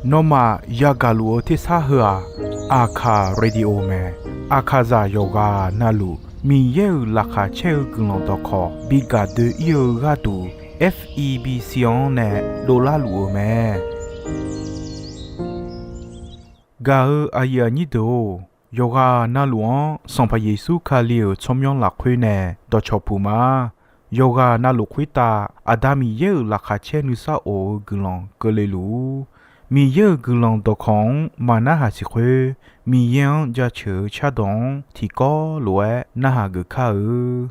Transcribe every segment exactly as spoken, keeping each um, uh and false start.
Nawmaf yagaq luf-eu tersar heu-aq, Aqkaq Radio mae. Aqkaqzaq yawqghaq navluf Miqyaer-euq laqkhaq caer-eu guiqlanq dawqkawq bi gaq doe-ir-eu gharduq, F E B C-anr nae dovlar luf-euq mae. Gaq-eu aqyuif aqnyir deuq-or, yawqghaq navluf-anr Sanqpaq Yeqsur Kali-euq tsawrmyanr lafkhoer nae dawqcawq puq ma. Yawqghaq navluf khoertav Aqda Miqyaer-euq laqkhaq caer nuisar of-eu guiqlanq keuvle luf-ur. Miqyaer-euq guiqlanq dawqkawq-anr maqnarhaq siq khoer, Miqyaer-anr jaceuq-eu cardawq-anr tiqkawv lof-aer narhaq geuf kar-eu.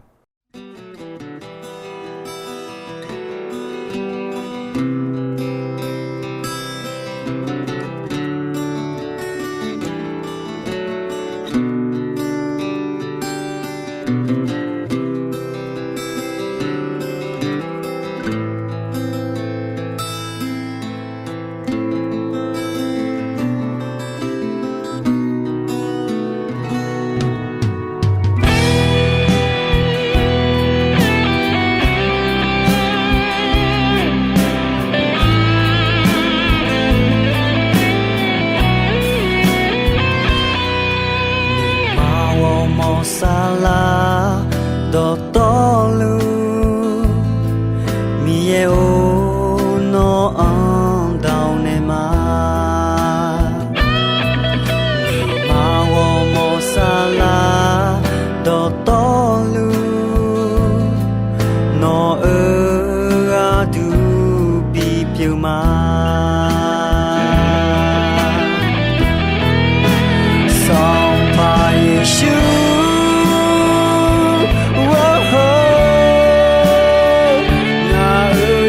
Nuima ghawrmawr saflar dawqtawvluf, Miqyaer-or, nawr-anr dawq naeq ma. Nuima ghawrmawr saflar dawqtawvluf, nawq-euq gharduq bipyeuf ma. Sanqpaq Yeqsur, ngaq-euq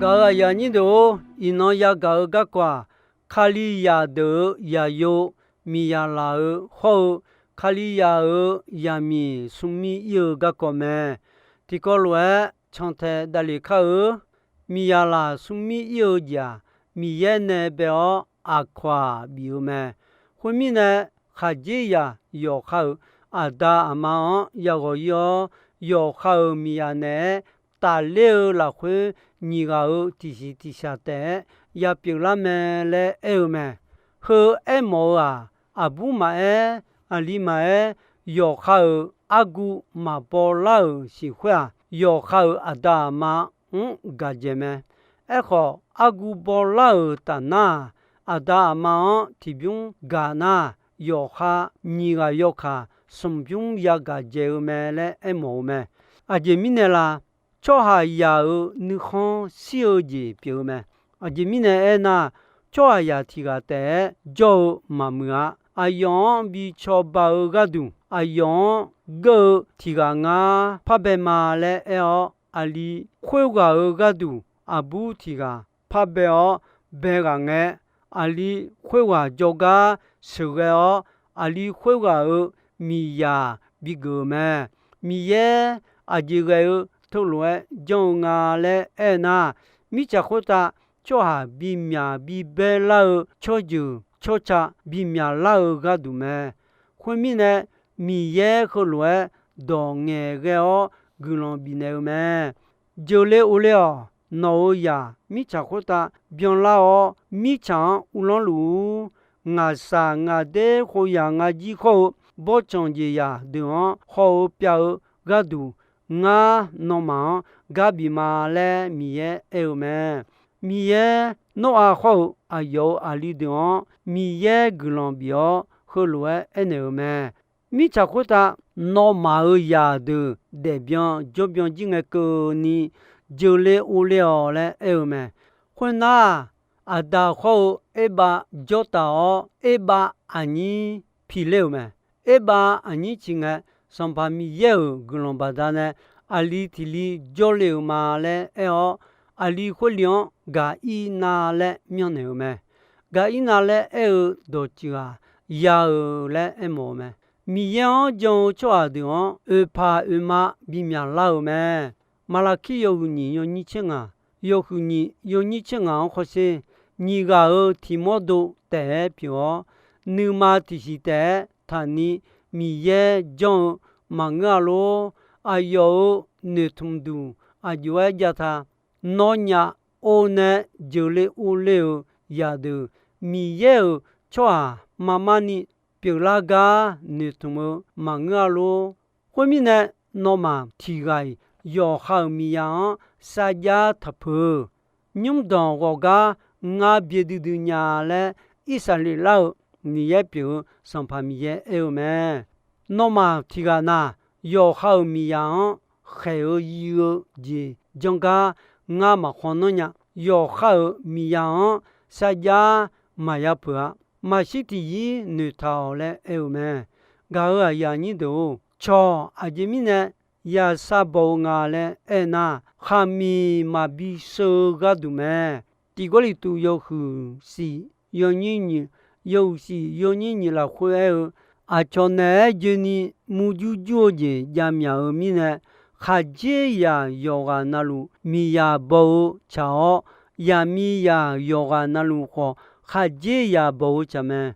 Gaq-euq aqyuif aqnyir deuq-or, iqnan yagaq-eu garkawv-aq, Kalizaq deuq-euq zaqyo, miqzaq laf-euq hawr-eu, Kalizaq-euq zaqmiq smrmir ir-eu garkawv mae. Tiqkawv lof-aer cantae davlef kar-eu. Miqzaq laf smrmir ir-eu jeq-aq, Miqyaer nae bae-awr aqkawq-aq bif-eu mae. Khoermirnae, khaqdzerzaq yawqha-euq aqda aqma-anr yaghawq ir-awr, yawqha-euq miqzaq naeq-aer tafler-eu lafkhoer nyiq ghaq-euq tiqsiq tiqshaq taef-aer yapyeuf lar mae laer aer-eu mae. Heu aermawf-eu-aq, aqbur maqaer, aqli maqaer, yawqha-euq argu maqbaw lar-euq siq khoer-aq, yawqha-euq aqda aqma-anr gaqdzaeq mae. Aerkhawf, argu baw lar-euq tafnar-aq, aqda aqma-anr tiqbymr gaq nar, yawqha nyiq ghaq yawkaq smqbymr yagaq dzaeq-eu mae laer aermawf-eu mae. Aqjeq mirnae la? Tsawrhaqzaq-euq nuikhanr shir-eu jeq pyeuf-eu mae. Aqjeq mirnae aernar, tsawrhaqzaq tiq ghaq taef-aer jawr-eu maqmuiq-a. Aqyawf-anr bi cawba-eu gharduq, aqyawf-anr geur-eu tiq ghaq ngar parbae ma laer aer-awr, aqli khoerghaq-euq gharduq aqbur tiq ghaq parbae-awr bae ghaq ngae, aqli khoerghaq jawrgar sheuqghae-awr, aqli khoerghaq-euq miqzaq bigeuf-euq mae. Miqyaer aqjeq ghae-eu teulof-aer janr-eu nga laer aernar, mirtsaq khoertav tsawrhaq bimyaq bibaer lar-eu tsawrjeuq tsawrca bimyaq lar-eu gharduq mae. Khoermirnae, Miqyaer heulof-aer dawq ngaeqghae-awr guiqlanq bifnaeq-eu mae. Jeuqle ovle-awq. Nawq-euq zaq mirtsaq khoertav byanlar-awr, mirtsaq-anr uvlanr luf-ur. Ngaqshaq ngaqder khoeryaq ngar jir khawr-eu bawrtsanq jeqzaq deuq-anr haw-eu pyav-eu gharduq, ngar nawmaf-anr gar bif ma laer Miqyaer aer-eu mae. Miqyaer Noraq hawr-eu aqyawf-euq aqli deuq-anr Miqyaer guiqlanq bif-awr, heulof-aer aernaeq-eu mae. Mirtsaq khoertav nawmaf-euq zaqdeuq daefbyan jawrbyan jir ngae keuvni, jeuqle ovle-awq laer aer-eu mae. Khoernar, Aqda hawr-eu Erbav jawr taf-awr, Erbav aqnyir piler-euq mae. Erbav aqnyir ciq ngae, Sanqpaq Miqyaer-euq guiqlanq baqdanae aqli tiq li jawrle-euq ma laer aer-awr, aqli khoerli-anr Gaqirnav laer myanrnaeq-euq mae. Gaqirnav laer aer-eu dawqtsuif-aq, ya-euq laer aermawf-eu mae. Miqyaer-anr jan-eu tsawrhaq deuq-anr oeqpaq oeqma bimyaq lar-euq mae. Maqlaqkir yawhuiq nyiq yawnyir tser ngaq, yawhuiq nyiq yawnyir tser ngaq-anr hawsher, nyiq ghaq-euq tiq mawr dov taef-aer pyeuf-awr, nuima tiqsiq taef-aer taqni Miqyaer janr-eu maqngeur-a lor. Aqyawf-euq noeqtmq duq aqjox-aer jav ta. Nawnyaf or nae jeuqle orle-euq zaqdeuq, Miqyaer-euq tsawrhaq marmarni pyeuflar gar noeqtmq-eu maqngeur-a lor. Khoermirnae, nawmaf tiq ghaq-iq yawqha-euq miqzaq-anr sarjax taqpeuq-eu, nymrdanq ghawqgar ngar byae duidui nya laer Irsaqleqlav-euq Miqyaer pyeuf-eu Sanqpaq Miqyaer aer-eu mae. Nawmaf tiq ghaq na, yawqha-euq miqzaq-anr khaeq-eu yi-eu jeq janr gar ngar maqkhawf nanr nya. Yawqha-euq miqzaq-anr sarjax maqya peuq-a. Maqshir tiqzir noeqtaq-awq laer aer-eu mae. Gaq-euq aqyuif aqnyir deuq-or, cawq aqjeq mirnae yasar baw-eu nga laer aernar, khaqmiq maqbi sheu-eu gharduq mae. Tiq Gawrliqtu yawhuiq shif yawnyir nyiq, yawhuiq shif yawnyir nyiq lafkhoer aer-eu, aqcawq naeq-aer joeni murjur jur-eu jeq javmyaq-euq mirnae, khaqdzerzaq yawqghaq navluf miqzaq baw-eu tsaq-awr, zaqmiqzaq yawqghaq navluf khawf khaqdzerzaq baw-eu tsaq mae.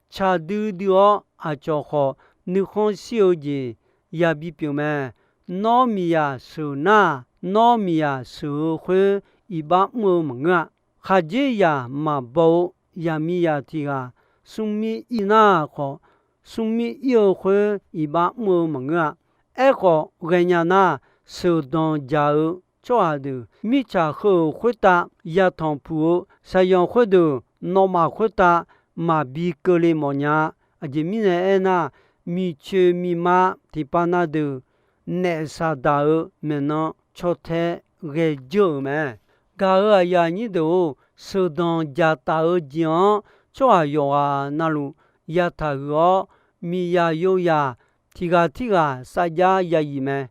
Tsaq duidui-awr aqcawq khawf nuikhanr shir-eu jeq yabi pyeuf mae. Nawr miqzaq sheuq nar, nawr miqzaq sheuq-eu khoer iqbax mr-eu maqngeur-a. Khaqdzerzaq maqbaw-eu zaqmiqzaq tiq ghaq smrmir ir nar khawf, smrmir ir-eu khoer iqbax mr-eu maqngeur-a. Aerkhawf, ghaenya nar, sheuqdanq jaq-eu tsawrhaq deuq mirtsaq heu-euq khoertav yatanq puq-eu shaqzanq khoerdeuq, nawmaf khoertav maqbi keuvle mawfnya-a. Aqjeq mirnae aernar, miqcoeq miqma tiqpav na deuq naef saqdaq-eu maeqnan caw tae ghae dzeur-euq mae. Gaq-euq aqyuif aqnyir deuq-or, sheuqdanq jaq taf-eu jeq-anr tsawrhaq yawqghaq navluf yataq huiq-awr, miqzaq yozaq tiq ghaq tirghaq sarjax ya yif mae.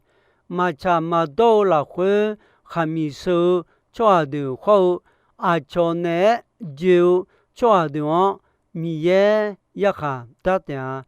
Maqtsaq maqdawr-eu lafkhoer khaqmiq sheu-eu tsawrhaq deuq khawr-eu, aqcawq naeq-aer joe-eu tsawrhaq deuq-anr Miqyaer yarkhaq dar taef-a.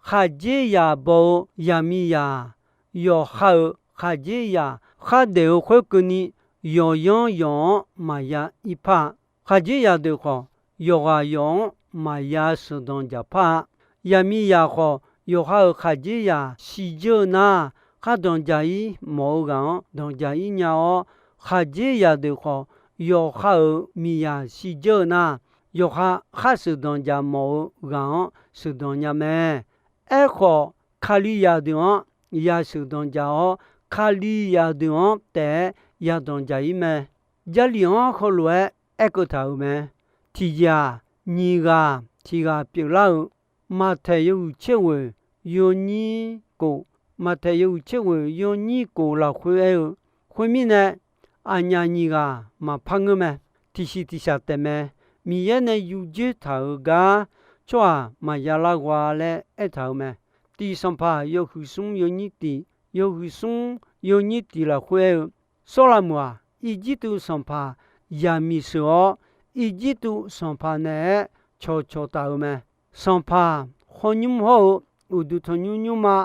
Khaqdzerzaq baw-eu zaqmiqzaq, yawqha-euq khaqdzerzaq khardaef-eu khoerkeuvni, yawqyanr yawq-anr maqya irpar-a. Khaqdzerzaq deuq khawf, yawqghaq yawq-anr maqya sheuqdanq jaqpar-a. Zaqmiqzaq khawf, yawqha-euq khaqdzerzaq shirdzeur-eu nar, khar danqdzaq-ir mawf-eu ghaq-anr danqdzaq-ir nya-awr, khaqdzerzaq deuq khawf, yawqha-euq miqzaq shirdzeur-eu nar, yawqha khar sheuqdanq jaq mawf-eu ghaq-anr sheuqdanq nya mae. Aerkhawf, Kalizaq deuq-anr ya sheuqdanq jaq-awr, Kalizaq deuq-anr taef-aer ya danqdzaq-ir mae. Jarlif-anr heulof-aer aerkeuv taq-euq mae. Tiqjeq-aq, nyiq ghaq tiq ghaq pyeuflar-eu, Maqtaeq yawhuiq tser ghoeq yawnyir kof, Maqtaeq yawhuiq tser ghoeq yawnyir kof lafkhoer aer-eu, khoermirnae, aqnyaf nyiq ghaq maqpar ngeur mae. Tiqsiq tiqshaq taefmae. Miqyaer nae yurdzoer taq-euq gar tsawrhaq maqya larghov-a laer aertaq-euq mae. Tiq Sanqpaq yawhuiq smr yawnyir tiq, yawhuiq smr yawnyir tiq lafkhoer aer-eu, Sawrlaqmoq-aq, Irjirtuv sanqpaq yaqmiq sheuq-awr, Irjirtuv sanqpaq naeq-aer cawqcawq taf-euq mae. Sanqpaq hawr nymr hawr-eu uqduq tanqnymr nymrma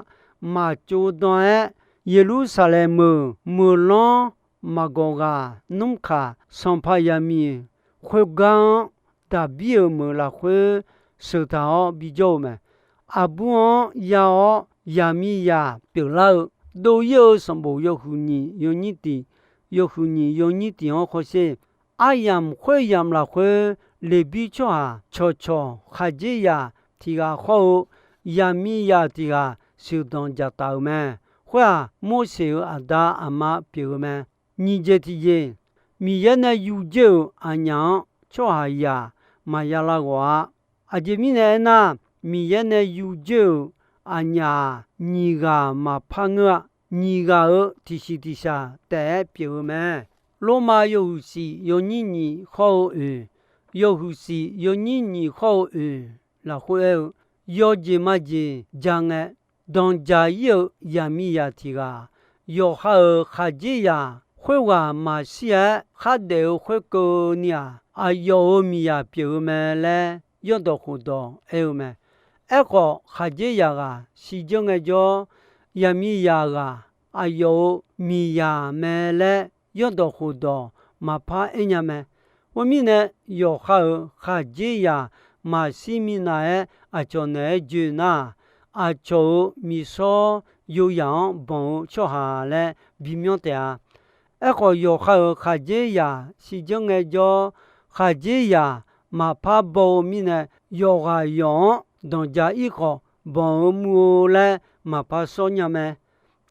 maqtsov dan-aer, Yeqlursaqlaeq meuq meuqlanr maqgawq ghaq nmr kaq, sanqpaq yaqmiq khoergar-anr Daqbir-euq meuq lafkhoer sheuqtaq-awr bijawr-eu mae. Aqbur-anr ya-awr zaqmiqzaq pyeuflar-eu, dov-ir-eu sanqbof yawhuiq nyiq yawnyir tiq, yawhuiq nyiq yawnyir tiq-anr hawsher. Aryamq khoeryamq lafkhoer Leqbir tsawrhaq cawqcawq khaqdzerzaq tiq ghaq hawr-eu, zaqmiqzaq tiq ghaq sheuqdanq jaqtaf-euq mae. Khoer-aq, Morseq-euq aqda aqma pyeuf-eu mae. Nyiq jeq tiqjeq, Miqyaer nae yurdzoer-euq aqnyaf-anr tsawrhaqzaq maqya larghov-a. Aqjeq mirnae aernar, Miqyaer nae yurdzoer-euq aqnyaf-aq, nyiq ghaq maqpar ngeur-a. Nyiq ghaq-euq tiqsiq tiqshaq taef-aer pyeuf-eu mae. Lormav yawhuiq shif yawnyir nyiq hawr-eu oeq, yawhuiq shif yawnyir nyiq hawr-eu oeq lafkhoer aer-eu, yawjeq majeq ja ngae, danqdzaq-ir-eu zaqmiqzaq tiq ghaq, yawqha-euq khaqdzerzaq khoerghaq maqshir-aer khardaef-eu khoerkeuvni-aq, aqyawf-euq miqzaq pyeuf-eu mae laer yawrdawq khofdawq aer-eu mae. Aerkhawf, khaqdzerzaq ghaq shirdzeur ngaejawr, zaqmiqzaq ghaq aqyawf-euq miqzaq mae laer yawrdawq khofdawq maqpar aer nya mae. Khoermirnae, yawqha-euq khaqdzerzaq maqshir minav-aer aqcawq naeq-aer joe nar-aq, aqcawq-euq miqshawr yoyaq-anr banq-eu tsawrhaq laer bimyanr taef-a. Aerkhawf, yawqha-euq khaqdzerzaq shirdzeur ngaejawr, khaqdzerzaq maqpar baw-eu mirnae, yawqghaq yawq-anr danqdzaq-ir khawf, banq-eu mur-eu laer maqpar sawr nya mae.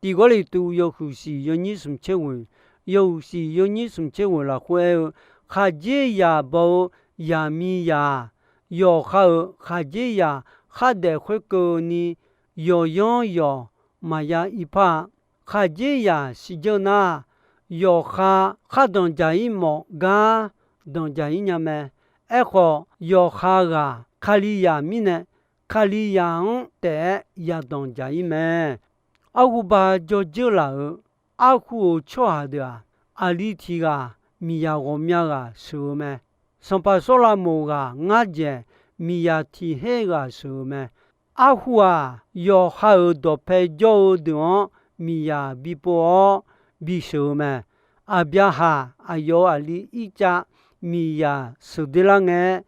Tiq Gawrliqtu yawhuiq shif yawnyir smq tser ghoeq, yawhuiq shif yawnyir smq tser ghoeq lafkhoer aer-eu, khaqdzerzaq baw-eu zaqmiqzaq-aq, yawqha-euq khaqdzerzaq khardaef khoerkeuvni, yawqyanr yawq maqya irpar-a. Khaqdzerzaq shirdzeur nar, yawqha khar danqdzaq-ir mawf gar danqdzaq-ir nya mae. Aerkhawf, yawqha ghaq Kalizaq mirnae, Kalizaq-anr taef-aer yadanq dzaq-ir mae. Arhuba jawrdzeur laf-euq arhu-euq tsawrhaq deuq-aq, aqli tiq ghaq miqzaq ghawqmya ghaq sheuq-eu mae. Sanqpaq Sawrlaqmoq ghaq ngar dzaeq miqzaq tiq her ghaq sheuq-eu mae. Arhu-aq, yawqha-euq dawqpae jawr-eu deuq-anr miqzaq bipov-awr bisheuq-eu mae. Aqbyaqhaq aqyawf-euq aqli Irtsav miqzaq sheuqder lar ngae,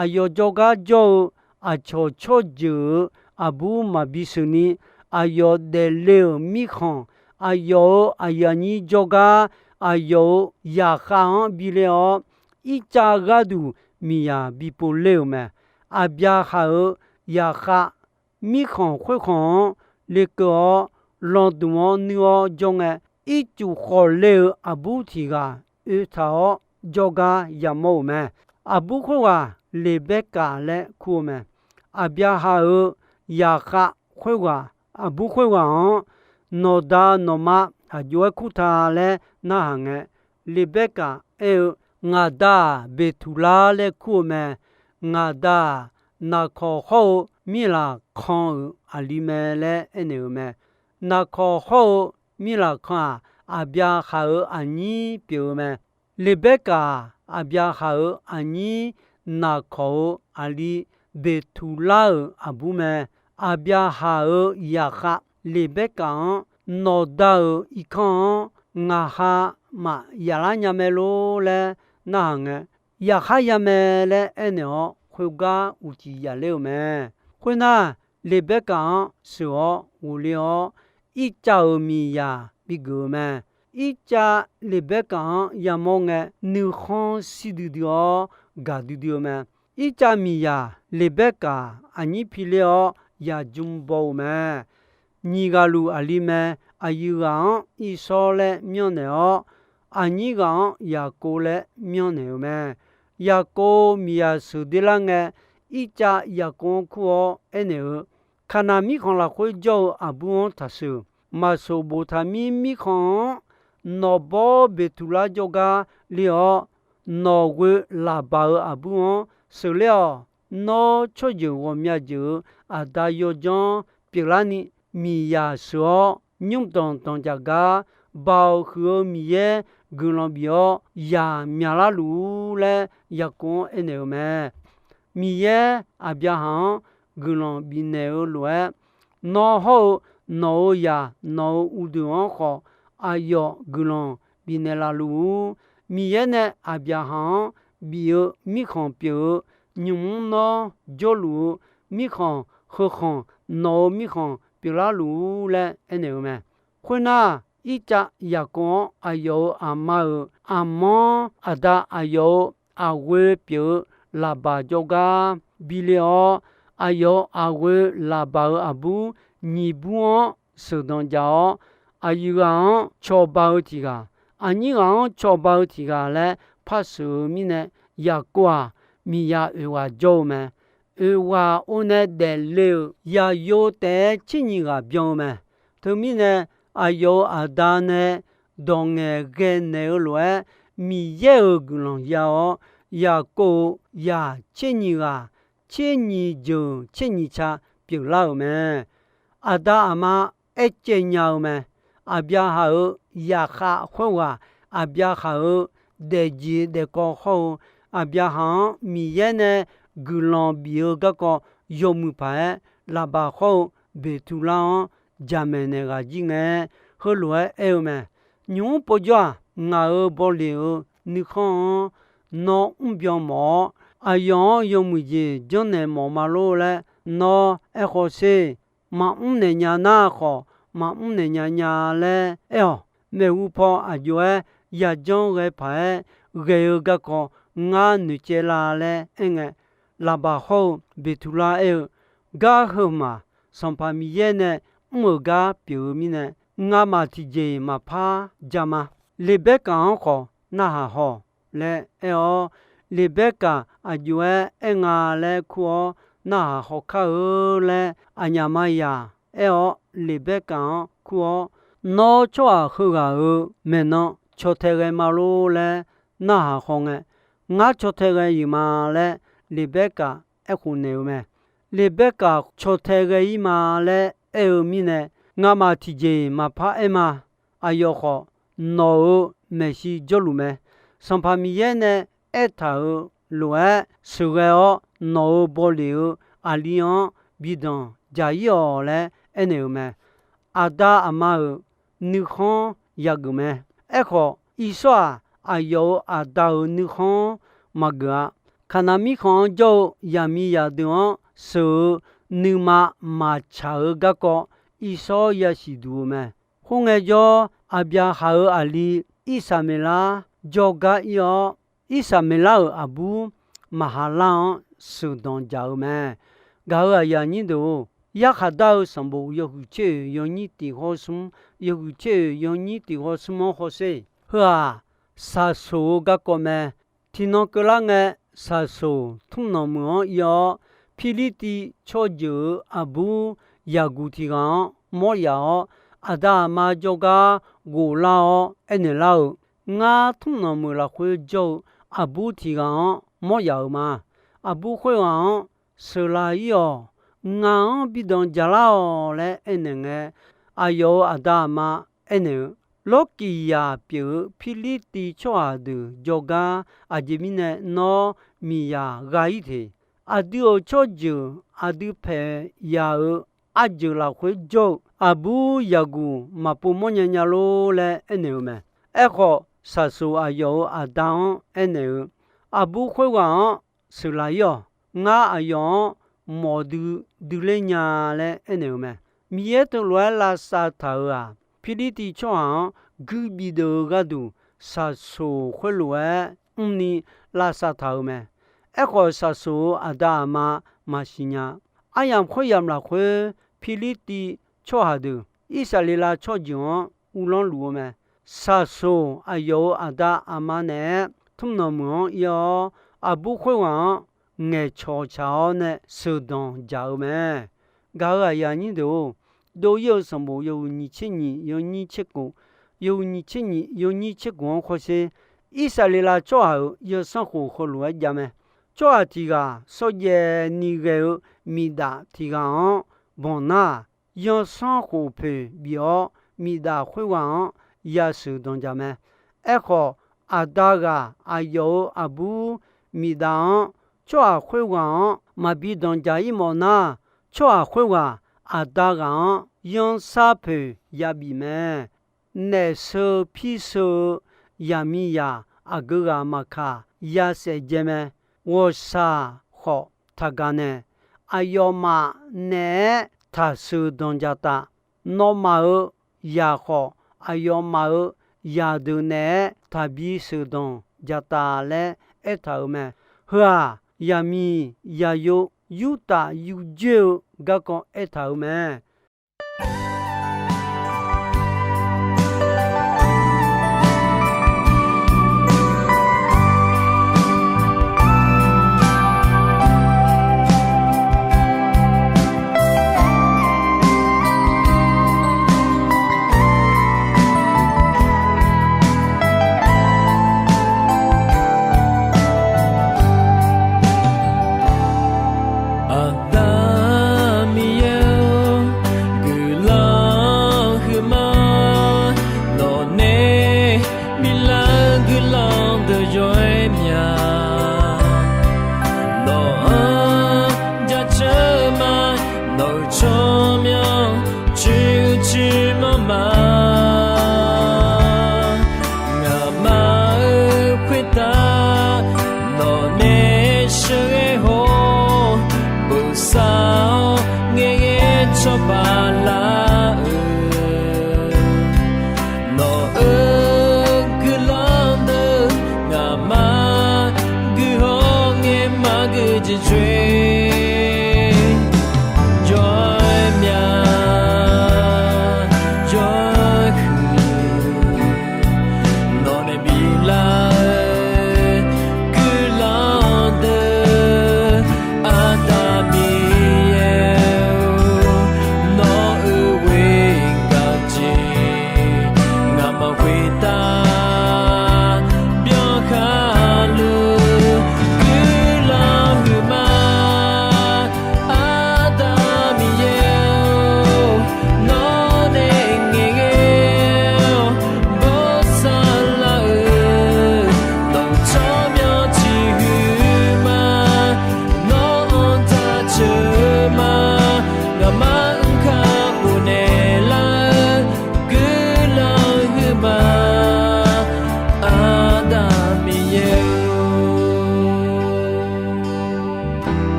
aqyawf jawrgar jawr-eu aqcawq tsawrjeuq-euq aqbur maqbi sheuqni, aqyawf daefle-euq mirkhanq, aqyawf-euq aqyuif aqnyir jawrgar, aqyawf-euq zaqkhav-anr bi le-awr, Irtsav gharduq miqzaq bipov ler-euq mae. Aqbyaqhaq-euq zaqkhav mirkhanq khoerkhanq-anr lekeuv-awr, landmq-anr nuir-awr jawr ngae, ircuf khawf le-eu aqbur tiq ghaq oe taq-awr jawrgar yamawr-euq mae. Aqbur khoerghaq Leqbaerkaf laer kur-eu mae. Aqbyaqhaq-euq zaqkhav khoerghaq, aqbur khoerghaq-anr, nawqda nawqma aqjox-aer kurta laer narhaq ngae, Leqbaerkaf aer-eu, ngaq da-aq Beqtuqlar laer kur-eu mae. Ngaq da-aq Naqkawq hawr-eu Mirlaqkan-euq aqli mae laer aernaeq-euq mae. Naqkawq hawr-eu Mirlaqkan-aq, Aqbyaqhaq-euq aqnyir pyeuf-eu mae. Leqbaerkaq, Aqbyaqhaq-euq aqnyir Naqkawq-euq aqli Beqtuqlar-euq aqbur mae. Aqbyaqhaq-euq zaqkhav Leqbaerkaq-anr, Nawqda-euq irkanr-anr ngaq ha maqyaf lar nya mae lor laer narhaq ngae, Yaf khar ya mae laer aernaeq-awr, khoergar uqcif yaf ler-euq mae. Khoernar, Leqbaerkaq-anr sheuq-awr ghofle-awr, Irtsav-euq miqzaq bigeuf-eu mae. Irtsav Leqbaerkaq-anr yamawr ngae, nuikhanr shir duidui-awr gaq duidui-eu mae. Irtsav miqzaq Leqbaerkaq aqnyir piler-awr, yaqjm baw-eu mae. Nyiq ghaq luf aqli mae. Aqyuif ghaq-anr Irsawr laer myanrnaeq-awr, aqnyir ghaq-anr Yaqkov laer myanrnaeq-euq mae. Yaqkov miqzaq sheuqder lar ngae, Irtsav Yaqkov-anr kur-awr aernaeq-eu, Kaqnaq mirkhanq lafkhoer jawr-eu aqbur-anr taqsheuq. Maqsoq boftaq mir mirkhanq-anr nawqbawr Beqtuqlar jawrgar le-awr, nawq ghoe Laqbaq-euq aqbur-anr sheuqler-awq. Nawr tsawrjeuq ghawqmya jeuq-euq aqda yawdzanr pyeuflarni, miqzaq sheuq-awr nymrdanq danqdzaq gar, Baoq huiq-eu Miqyaer guiqlanq bif-awr yamyaq larluf-ur laer Yaqkov-anr aernaeq-eu mae. Miqyaer Aqbyaqhaq-anr guiqlanq bifnaeq-eu lof-aer, nawr hawr-eu nawq-euq zaq nawq-euq uqduq-anr khawf aqyawf guiqlanq bifnaeq laf luf-ur. Miqyaer nae Aqbyaqhaq-anr bif-eu mirkhanq pyeuf-eu, nymq mr nawr jawrluf-eu mirkhanq heukhanq nawq-euq mirkhanq pyeuflar luf-ur laer aernaeq-eu mae. Khoernar, Irtsav Yaqkov-anr aqyawf-euq aqma-euq aqmanr aqda aqyawf-euq aqghoe pyeuf-eu Laqbaq jawrgar bile-awr, aqyawf-euq aqghoe Laqbaq-euq aqbur nyiq bur-anr sheuqdanq dzaq-awr, aqyuif ghaq-anr cawba-eu tiq ghaq, aqnyir ghaq-anr cawba-eu tiq ghaq laer par sheuq-eu mirnae, Yaqkov-aq, miqzaq oeq ghaq jawr-eu mae. Oeq ghaq or nae daefle-euq zaqyo taef-aer tser nyiq ghaq byan-eu mae. Teumirnae, aqyawf-euq aqda nae dawq ngaeqghae naeq-eu lof-aer, Miqyaer-euq guiqlanq ya-awr, Yaqkov-euq zaq tser nyiq ghaq, tser nyiq jeuq tser nyiq ca pyeuflar-euq mae. Aqda aqma aercaev nya-eu mae. Aqbyaqhaq-euq zaqkhav khoerghaq, Aqbyaqhaq-euq daefjeq daefkawv hawr-eu, Aqbyaqhaq-anr Miqyaer nae guiqlanq bif-eu garkawv yawmuiq paq-aer, Laqbaq hawr-eu Beqtuvlar-anr jaqmaeq naeq ghaq jir ngae, heulof-aer aer-eu mae. Nymq mr povjawr-aq, ngaq-euq bawleq-euq nuikhanr-anr nawr mrbyan mawf-awr, aqyawf-anr yawmuiq jeq janrnaeq mawf ma lor laer nawr aerkhawf sher. Maqmr naeq nya nar khawf, maqmr naeq nya nya laer aer-awq. Maeqhu paw aq jov-aer yajanr ghae paq-aer ghae-eu garkawv ngar noeqcaev la laer aerngae, Laqbaq hawr-eu Beqtuvlar aer-eu, Gar heu hmq-aq, Sanqpaq Miqyaer nae mr-euq gar pyeuf-eu mirnae, ngamaf tiqjeq-iq maqpar ja ma. Leqbaerkaq-anr khawf narhaq haw laer aer-awr, Leqbaerkaq aq jov-aer aer nga laer kur-awr, Narhaq haw kar-eu laer aqnyaf maqyaq aer-awr, Leqbaerkaq-anr kur-awr, Nawr tsawrhaq heughaq-euq maeqnan caw tae ghae ma lor laer narhaq haw ngae, Ngar caw tae ghae-iq ma laer Leqbaerkaq aerkhof naeq-eu mae. Leqbaerkaq caw tae ghae-ir ma laer aer-eu mirnae, Ngamaf tiqjeq-iq maqpar aer ma. Aqyawf khawf, nawq-euq maeqshi jawrluf mae. Sanqpaq Miqyaer nae aertaq-euq lof-aer sheuqghae-awr, nawq-euq bawleq-eu aqli-anr bi danq dzaq-ir-awq laer aernaeq-euq mae. Aqda aqma-euq nuikhanr yageuf mae. Aerkhawf, Irsawr-aq, aqyawf-euq aqda-euq nuikhanr maqgeuf-a. Kaqnaq mirkhanq-anr jawr-eu zaqmiqzaq deuq-anr sheuq-eu nuima maqtsaq-eu garkawv Irsawr yasiq duq-eu mae. Khoerngae jawr, Aqbyaqhaq-euq aqli Irsaqmeqlar jawrgar ir-awr, Irsaqmeqlar-euq aqbur Maqhaqlar-anr sheuqdanq dzaq-eu mae. Gaq-euq aqyuif aqnyir deuq-or, Yarkhaq dar-eu sanqbof yawhuiq tser oeq yawnyir tiq hawr smr, yawhuiq tser oeq yawnyir tiq hawr smr-anr hawsher. Heu-aq, shaqsoq-eu garkawv mae. Tiqnan keuvlar ngae, shaqsoq tmrnanq meuq-anr ir-awr, Pirlirtiv tsawrjeuq-euq aqbur Yaqguq tiq ghaq-anr mawr yaf-awr, aqda aqma jawrgar ghoflar-awr aernaeq lar-euq, Ngar tmrnanq meuq lafkhoer jawr-eu aqbur tiq ghaq-anr mawr yaf-euq ma. Aqbur khoerghaq-anr sheuqlaq-ir-awq. Ngaq-anr bi danq dzaqlar-awq laer aernaeq ngae, aqyawf-euq aqda aqma aernaeq-eu, Lawrkiq yaq pyeuf-eu Pirlirtiv tsawrhaq deuq jawrgar, aqjeq mirnae nawr miqyaq gha-ir teq. Aqdui-euq tsawrjeuq aqdui paeq yaq-euq arjeuq lafkhoer jawr-eu aqbur yaqguq maqpov mawrnya nya lor laer aernaeq-eu mae. Aerkhawf, saqsoq aqyawf-euq aqda-anr aernaeq-eu, Aqbur khoerghaq-anr sheuqlaf-ir-awq. Ngar aqyawf-anr mawf dui dui ler nya laer aernaeq-eu mae. Miqyaer teulof-aer lavsav taq-euq-aq, Pirlirtiv tsawrhaq-anr guibif deuq-eu gharduq, saqsoq khoerlof-aer mrni lavsav taq-euq mae. Aerkhawf, saqsoq-euq aqda aqma maqsiq nya. Aryamq khoeryamq lafkhoer Pirlirtiv tsawrhaq deuq Irsaqleqlav tsawrjeuq-anr uvlanr luf-eu mae. Saqsoq aqyawf-euq aqda aqma naeq-aer tmrnanq meuq-anr ir-awr, aqbur khoerghaq-anr ngaeqcawq tsaq-awr nae sheuqdanq jaq-eu mae. Gaq-euq aqyuif aqnyir deuq-or, dov-ir-eu sanqbof yawhuiq nyiq tser nyiq yawnyir tser kof, yawhuiq nyiq tser nyiq yawnyir tser kof-anr khawrsher, Irsaqleqlav tsawrhaq-euq yawsanr khof heulof-aer jav mae. Tsawrhaq tiq ghaq shawrjaev ni ghae-eu miqdaf tiq ghaq-anr banq nar-aq, yawsanr khof poeq bif-awr, miqdaf khoerghaq-anr yasheuq danq jaq mae. Aerkhawf, aqda ghaq aqyawf-euq aqbur miqdaf-anr tsawrhaq khoerghaq-anr maqbi danq jaq-ir mawf nar, tsawrhaq khoerghaq aqda ghaq-anr yanrsar poeq yabif mae. Naef sheu pir sheu-eu yaqmiqzaq aqgeu ghaq maqkaq, yasaef dzae mae. Ghawqshaq khawf taqgaq naeq. Aqyawfmaf naeq-aer taqsheuq danq jaq taf. Nawmaf-euq zaq khawf, aqyawfmaf-euq zaqdeuq naeq-aer taqbi sheuq danq jaq taf laer aertaq-euq mae. Heu-aq, yaqmiq yaqyo Yurtaf yurdzoer-eu garkawv aertaq-euq mae. Aqda Miqyaer-or,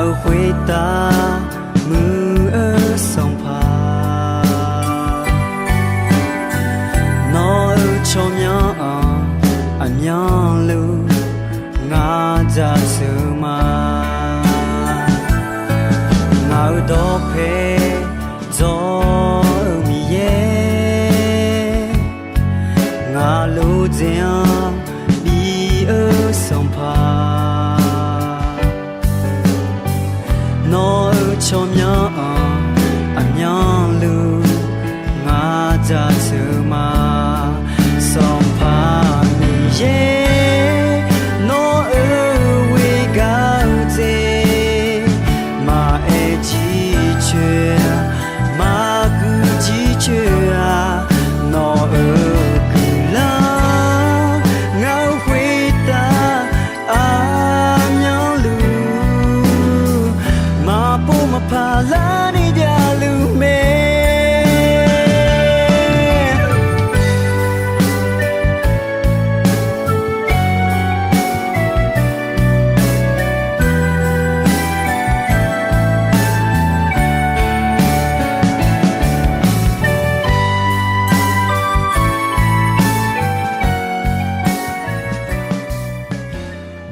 Khoertav muiq-eu Sanqpaq, nawq-euq tsawrmyanr-anr aqmyanluf ngar jaceuq ma. Ngaq-euq dawqpae dzawr-eu Miqyaer, ngaq lof dzaeq-anr bif-eu Sanqpaq, nawq-euq tsawrmyanr-anr aqmyanluf ngar jaceuq ma. Sanqpaq Miqyaer, nawq-euq ghoer gar-eu dzaeq, maqaer jircoer-a, maqguv jircoer-a, nawq-euq guiqlanq ngaq-euq khoertav aqmyanluf maqpov maqpar larni javluf mae.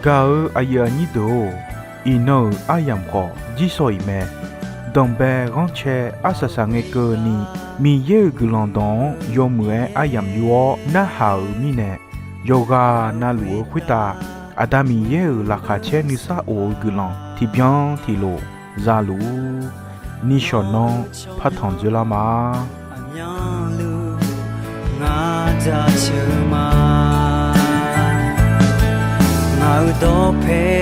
Gaq-eu aqyuif aqnyir deuq-or, iqnan-euq aryamq khawf jirsawq-iq mae. Danqbae ghanrcae arsaq saqngae keuvni, Miqyaer-euq guiqlanq dawq-anr yawmuiq-aer aryamq yur-awr narhaq-euq mirnae, yawqghaq navluf-eu khoertav Aqda Miqyaer-euq laqkhaq caer nuisar of-eu guiqlanq tiqbyan tiqlof zaluf-ur. Nishawq nanr partanq dzoerlar ma. Aqmyanluf ngar jaceuq ma. Ngaq-euq dawqpae